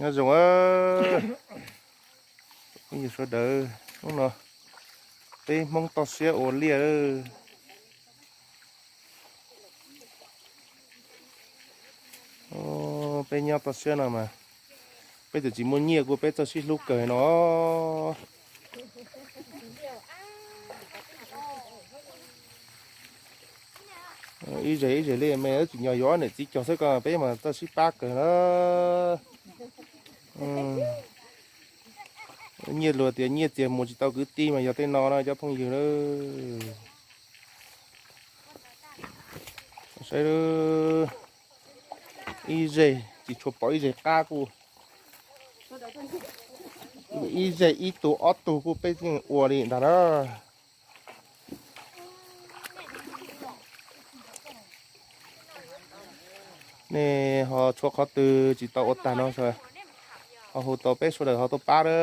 Nyob zoo, phooj ywg sawv daws, hnub no peb Hmoob toj siab ua liaj. Peb nyob toj siab no mas peb txawm tsis muaj nyiaj kuj peb txawj sib hlub kawg no. Ib zes ib zes li me tsis nyob yuav niam txiv cog xwb ko peb mas txawj sib pab kawg na. Nyiaj luag tias nyiaj txiag mus tsis tau kwv tij mas yog tej no na cov phooj ywg na. Saib, ib zes tsis tshua pom ib zes qab kuj, ib zes ib tug ob tug kuj peb yeej ua li ntag na. Nej ho tshuav qhov twg tsis tau ua tag no, ho hu tau peb sawv daws ho tuaj pab na.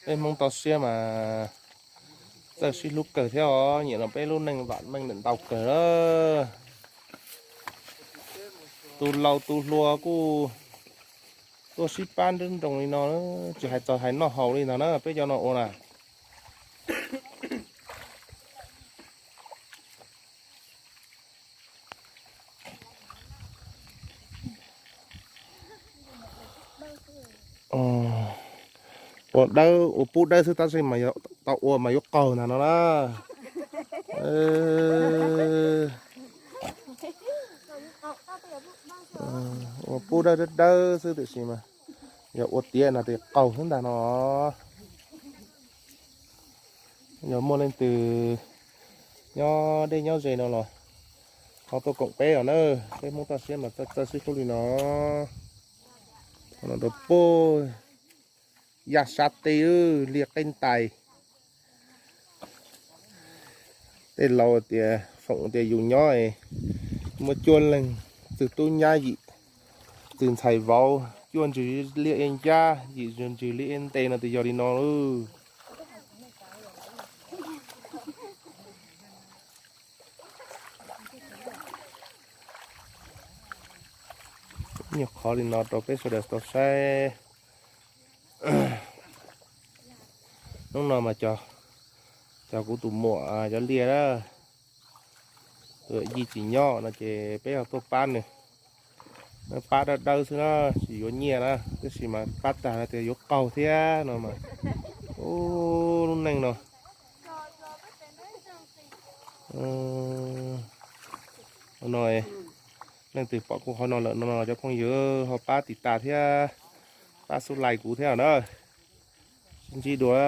Peb Hmoob toj siab mas txawj sib hlub kawg thiab os, nyiam no peb lub neej vam meej ntau kawg na. Tus laus tus hluas kuj tuaj sib pab nroo nroo li no, tsis hais txog hais noj haus li ntag na peb cov no ua na. Ua dawb ua pub dawb xwb tab sis mas tau ua mas yuav qaug ntag no na. Ua pub dawb dawb xwb tiam sis mas yog ua tiav no ces qaug xwb ntag no. Yog muaj leej twg nyob deb nyob ze no los ho tuaj koom peb os na, peb Hmoob toj siab mas txawj sib hlub li no. Rau puag yaj sab teb liaj qeb ntais. Tej laus tias foom tias yus nyob muaj cuaj leeg, txwg tub nyab yim, txwg ntxhais vauv, cuaj ntsws liaj ib ncab, yim ntsws liaj ib nte no tias yog li no. Nyuag qhov li no rau peb sawv daws tau saib. Hnub no mas cov kuv tus muam cov liaj na, tus yij tsis nyob no ces peb ho tuaj pab nws. Pab dawb dawb xwb na, tsis yuav nyiaj na, tab sis mas pab tag no tias yuav qaug thiab no mas. Ub, lub neej no. No, leej twg pom kuv qhov no lawm no cov phooj ywg ho pab tiv tas thiab pab xub lais kuv thiab na. Sib ntsib dua.